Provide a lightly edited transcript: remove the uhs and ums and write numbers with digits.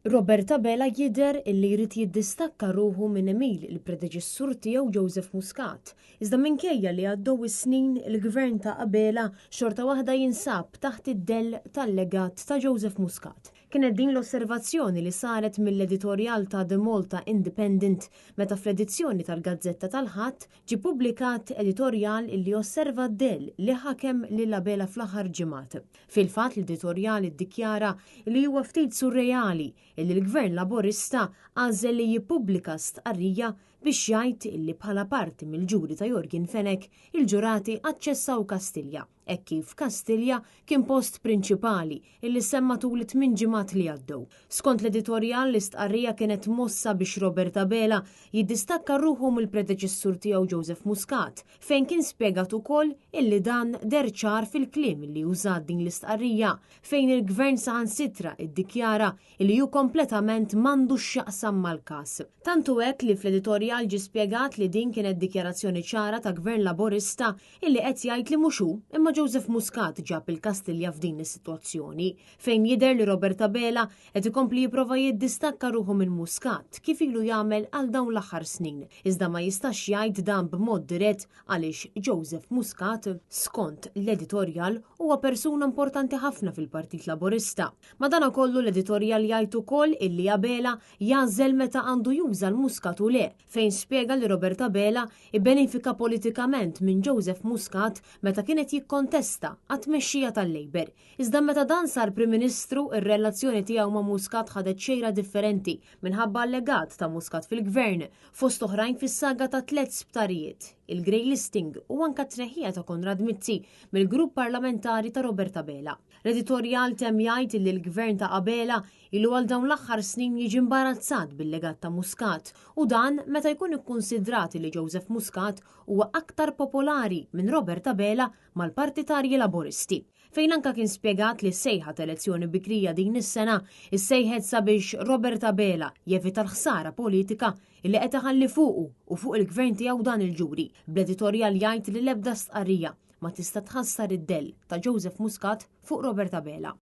Robert Abela jidher illi jrid jiddistakka ruħu minn għemil il-predeċessur tiegħu Joseph Muscat. Iżda minkejja li għaddew is-snin, il-Gvern ta' Abela xorta waħda jinsab taħt id-dell tal-legat ta' Joseph Muscat. Kienet din l-osservazzjoni li saret mill-editorjal ta' The Malta Independent meta fl-edizzjoni tal-gazzetta tal-Ħadd ġie ppubblikat editorjal illi osserva d-dell li ħakem lil Abela fl-aħħar ġimgħat. Fil-fatt l-editorjal iddikjara li huwa ftit surreali illi l-Gvern Laburista għażel li jippubblika stqarrija biex jgħid illi bħala parti mill-ġuri ta' Yorgen Fenech il-ġurati aċċessaw Kastilja, hekk kif Kastilja kien post prinċipali illi semma tul it-tmien ġimgħat li għaddew. Skont l-editorjal l-istqarrija kienet mossa biex Robert Abela jiddistakka ruħu mill-predeċessur tiegħu Joseph Muscat, fejn kien spjegat ukoll illi dan deher ċar fil-kliem illi użat din l-istqarrija, fejn il-Gvern saħansitra iddikjara illi hu kompletament m'għandu x'jaqsam mal-każ. Tant hu hekk li fl-editorjal ġie spjegat li din kienet dikjarazzjoni ċara ta' Gvern Laburista illi qed jgħid li mhux hu imma Joseph Muscat ġab il-Kastilja f'din is-sitwazzjoni, fejn jidher li Robert Abela qed ikompli jipprova jiddistakka ruħu minn Muscat kif ilu jagħmel għal dawn l-aħħar snin, iżda ma jistax jgħid dan b'mod dirett għaliex Joseph Muscat, skont l-editorjal, huwa persuna importanti ħafna fil-Partit Laburista. Madanakollu l-editorjal jgħid ukoll illi Abela jagħżel meta għandu juża l-Muscat u le, fejn spjega li Robert Abela ibbenefika politikament minn Joseph Muscat meta kien qed jikkontesta għat-tmexxija tal-Labour. Iżda meta dan sar Prim Ministru, ir-relazzjoni tiegħu ma' Muscat ħadet xejra differenti minħabba l-legat ta' Muscat fil-Gvern, fost oħrajn fis-saga ta' tlett sptarijiet, il-grey listing u anka t-tneħħija ta' Konrad Mizzi mill-grupp parlamentari ta' Robert Abela. L-editorjal temm jgħid li l-Gvern ta' Abela ilu għal dawn l-aħħar snin jiġi imbarazzat bil-legat ta' Muscat u dan meta jkun ikkunsidrat li Joseph Muscat huwa aktar popolari minn Robert Abela mal-partitarji Laburisti. Fejn anka kien spjegat li s-sejħa ta' elezzjoni bikrija din is-sena issejħet sabiex Robert Abela jevita l-ħsara politika li qed iħalli fuqu u fuq il-gvern tiegħu dan il-ġuri, bl-editorjal jgħid li l-ebda stqarrija ma tista' tħassar id-dell ta' Joseph Muscat fuq Robert Abela.